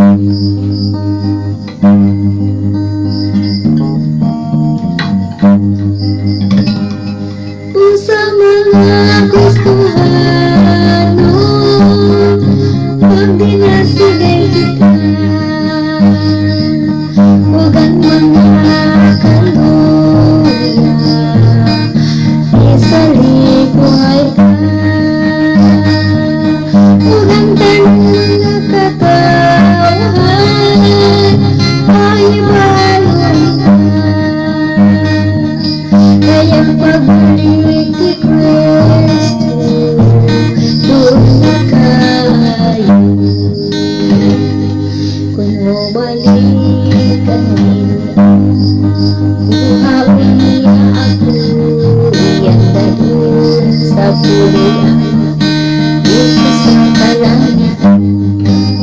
Sa mga Kristohano, magdinasigay kita ug ang mga kaluya, isalikway ta ug ang tanan mga katawhan, pahibalon ta kay ang pagbalik ni Kristo duol na kaayo. Kung mobalik ang Ginoo, kuhaon niya ako, iyang dad-on sa puluy-an didto sa kalangitan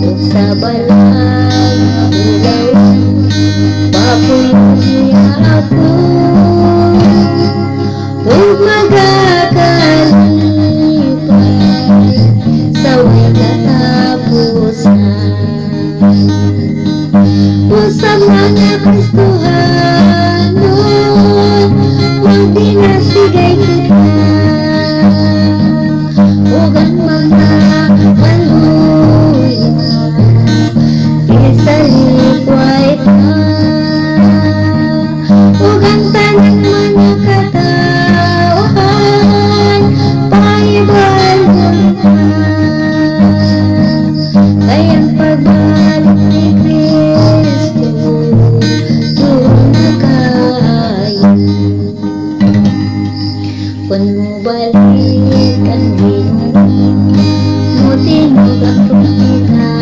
ug sa balaan nga ulawan papuyon niya ako ug magakalipay sa way katapusan. Usab mga Kristohano, magdinasigay kita ug ang mga kaluya, isalikway ta ug ang tanan mga katawhan, pahibalon ta kay ang pagbalik ni Kristo duol na kaayo. Kung mobalik ang Ginoo, motingog ang trumpeta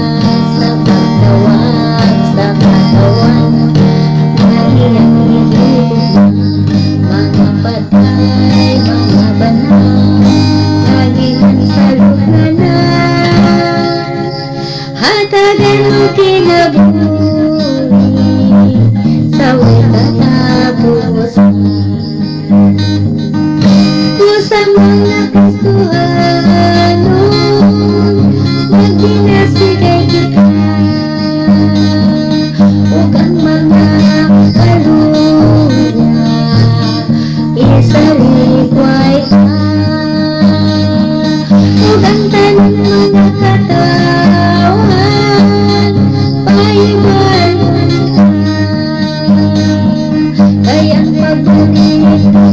sa pagtawag sa katawan nga iyang gihigugma, mga patay, mga banal nga gikan sa lubnganan, hatagan og kinabuhi sa way katapusan. Sa mga Kristohano, magdinasigay kita ug ang mga kaluya, isalikway ta ug ang tanan mga katawhan, pahibalon ta kay ang pagbalik ni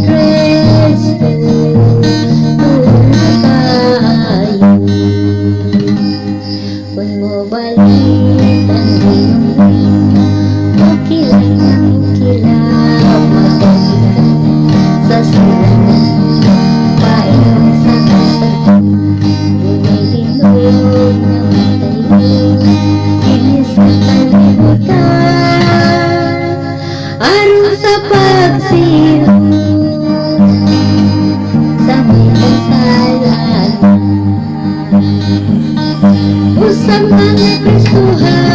Kristo duol na kaayo. Kung mobalik ang Ginoo, mokilay ang kilaw, magagikan sa silangan paingon sa kasakiman, dunay dinuyog nga mitayo dinhi sa kalibutan aron sa pagsilot sa may kasalanan. Usab mga Kristohano,